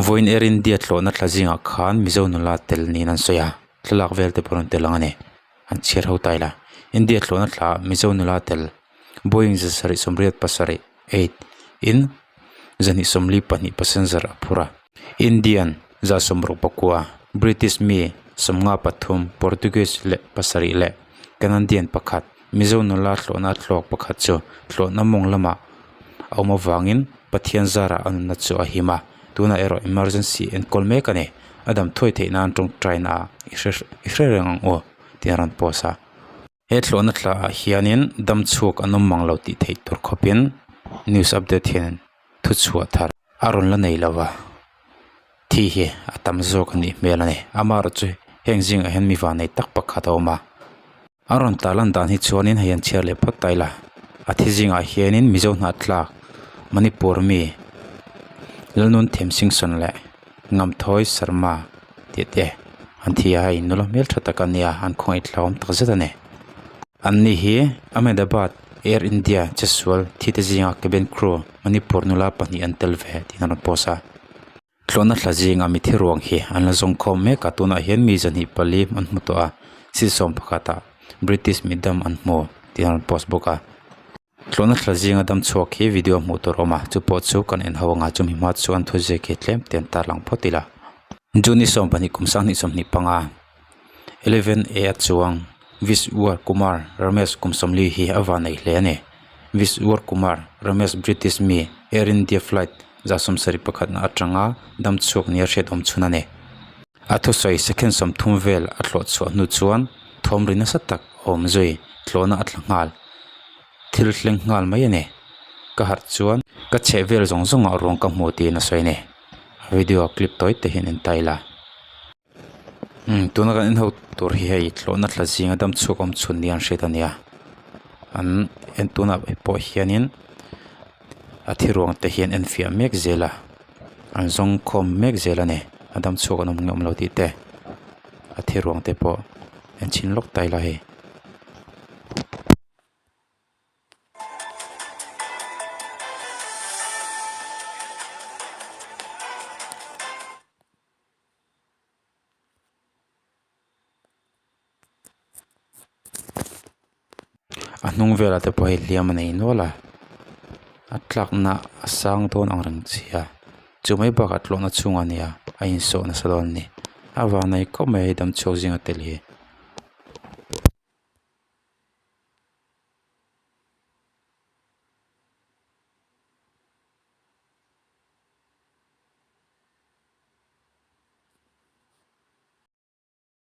Vawiin Air India tlawhna thla zingah khan Mizo nula tel niin an sawi a, thlalak vel te pawh rawn tel ang a ni. An chhiar ho ta ila. India tlawhna thla Mizo nula tel Boeing 787 8 in 242 passenger a phur a. Indian 69, British mi 53, Portuguese leh pasarih leh Canadian pakhat Mizo nula tlawhna thlawk pakhat chu tlawhna mawng lamah a awm avangin Pathian zarah a nunna chu a him a, tunah erawh emergency enkawl mek a ni. A dam thuai theih nan tawngtai naah i hre i hre reng ang aw tih a rawn post a. He thlawhna thlaah hianin dam chhuak an awm mang lo tih theih tur khawpin news update hian thuchhuah thar a rawn la nei lo va, thi hi a tam zawk a nih hmel a ni. Amaherawh chu heng zingah hian mi vanei tak pakhat a awm a, a rawn tah lan dan hi chuanin hei an chhiar leh phawt ta ila, a thi zingah hianin Mizo hnahtlak Manipur mi Lalnun Themsingson leh Ngamthawi Sharma tih te an thi a, hei nula hmel tha tak a nia, an khawngaih tlawm tak zet a ni. An ni hi Ahmedabad Air India chesual thi te zinga cabin crew Manipur nula pahnih an tel ve tiin an rawn post a. Tlawhna thla zinga mithi ruang hi an la zawng khawm mek a, tunah hian mi 24 an hmu tawh a, si sawm pakhatah British midam an hmu tiin an rawn post bawk a. Tlawhna thla zinga dam chhuak hi video hmuh tur a awm a, chu pawh chu kan en ho anga chumi hma chuan thu ziak hi tlem te an tarlang phawt ila. June ni 12 kum 2025. 11 A a chuang Vishwar Kumar Ramesh kum 40 hi a van nei hle a ni. Vishwar Kumar Ramesh British mi Air India flight 71 na atanga dam chhuak nia hriat awm chhun a ni. A thusawi second 30 vel a thlawh chhuah hnu chuan thawm ri nasa tak a awm zui tlawhna a tla nghal thil thleng nghal mai a ni. Ka harh chuan ka chheh vel zawng zawngah ruang ka hmu tiin a sawi a ni. Video clip tawi te hian en ta ila. Tuna kan en ho tur hi hei tlawhna thla zinga dam chhuak awm chhun nia an hriat a nia an en tunah pawh hianin a thi ruang te hian en fiah mek zel a an zawng khawm mek zel a ni a dam chhuak an awm nge awm lo tih te a thi ruang te pawh en chhin lawk ta ila hei. A hnung velah te pawh hei hliam a nei nual a a tlakna a sang dawn ang reng sia chu mai bakah tlawhna chhungah a nia a insawh nasa dawn a ni a vang nei khawp mai a hei dam chhuak zinga tel hi.